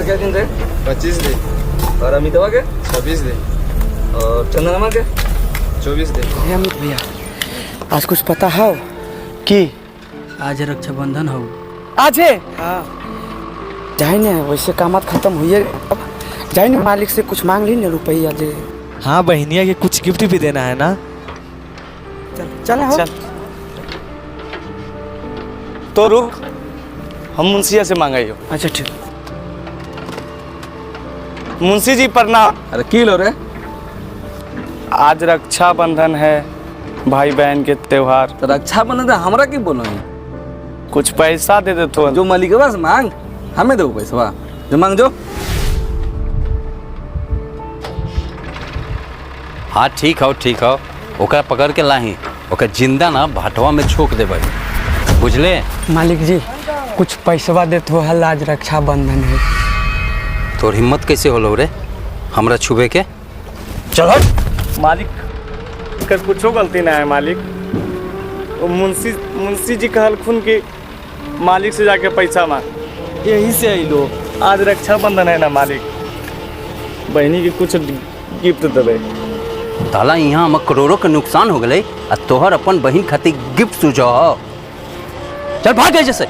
क्या दिन रे? 25 दिन। और अमितवा के? 26 दिन। और चंदनमा के? 24 दिन। हे अमित भैया, आज कुछ पता है की? आज रक्षाबंधन हो। आज है? हाँ। जाए ने, वैसे कामत खत्म हुई है, अब जाए ने मालिक से कुछ मांग ली ने रुपया जे। हाँ, बहनिया के कुछ गिफ्ट भी देना है ना। चल चल हो। चल तो रुक, हम मुंशिया से मांगाई हो। अच्छा ठीक। मुंशी जी प्रणाम। अरे की लो रे? आज रक्षाबंधन है, भाई बहन के त्योहार। तो रक्षाबंधन तो हमरा की बोलो है? कुछ पैसा दे दे तो। जो मालिकवा से मांग, हमें दो पैसवा, जो मांग जो। हाँ ठीक हो, ठीक हो, ओकरा पकड़ के लाही, ओकरा जिंदा ना भाटवा में छोक देबै, बुझले? मालिक जी कुछ पैसवा देत हो, हल आज रक्षाबंधन है। तोर हिम्मत कैसे होलो रे हमरा छुबे के? चल हट। मालिक कर कुछो गलती ना है मालिक, वो मुंशी मुंशी जी कहलखुन कि मालिक से जाके पैसा मांग, यही से अलो। आज रक्षाबंधन है ना मालिक, बहनी के कुछ गिफ्ट देबै। ताला यहाँ हम करोड़ों के नुकसान हो गए आ तोहर अपन बहन खातिर गिफ्ट सुझाव। चल भाग जैसे।